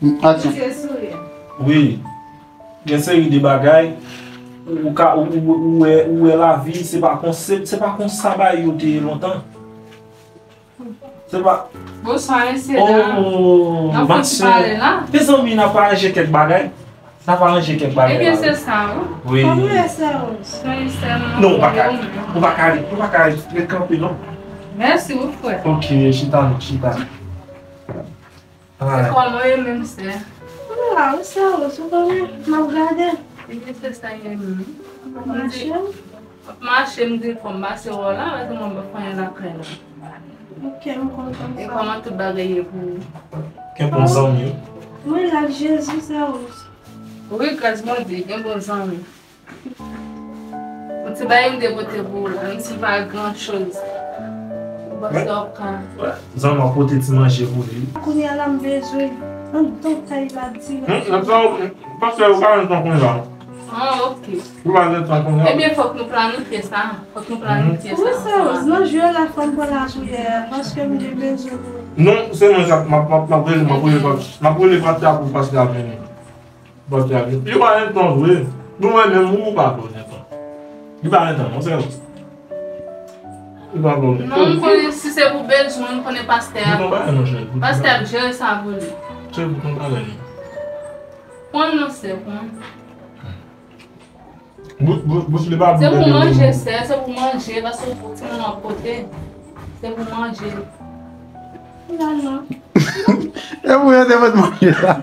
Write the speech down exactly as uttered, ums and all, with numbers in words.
Aksyon. Wi. Gen seri de bagay, ou, ou ka, ou, ou, ou wè, ou wè lavi, se pa kon, se, se pa konsa bagay yo te ye lontan. Se pa. Bonswa, mesye dam. Oh, nan fon ti pale la. Mezanmi, n ap aranje kèk bagay. N ap aranje kèk bagay. Ebyen, se sa, wi. Wi. Kòman w ye, sè Rose? Non, ou pa ka, ou pa ka, ou pa ka ret kanpe, non. Mèsi, wi, frè. Ok, chita, non, chita. E kòman w ye menm, sè? M la, wi, sè Rose, ou konnen, m ap gade. Ebyen, se sa, ye menm. M ap mache. M ap mache, m di fò m pase wè w la, paske mwen pa konn lakay la. Ok, m kontan sa. E kòman tout bagay ye pou ou? Gen bon zanmi, wi. Mwen la, Jezi, sè Rose. Wi, gras Bondye, gen bon zanmi. Yon ti bagay m te pote pou ou la, menm si pa gran choz. Ou panse w ap ka. Zanmi an pote ti manje pou li. Kounye a la m bezwen ann tan kay la dirèk. Pastè, ou pa gen tan kounye a. Ah, ok. Ou pa gen tan kounye a. Ebyen, fòk nou planifye sa. Fòk nou planifye sa. Wi, sè Rose, nan jou yo la, fò m pran lapriyè, paske m gen bezwen. Non, se mwen sa, m ap, m ap, m ap rele, m ap rele, m ap rele pastè a pou pastè a vini. Pastè a vini. Li pa gen tan vre. Nou wè menm ou pa vle gen tan. Li pa gen tan, non, sè Rose. Li pa vle gen tan. Non, m konnen si se pou bezwen, m konnen pastè a. Bouton pa non, cheri. Pastè ap jere sa pou li. Cheri, bouton pa non. Pran non, sè, pran. Bous, bous, bous li pa pou manje, sè, se pou manje, paske pou timoun an pote. Se pou manje. Finalman. E pou yo te pot manje la.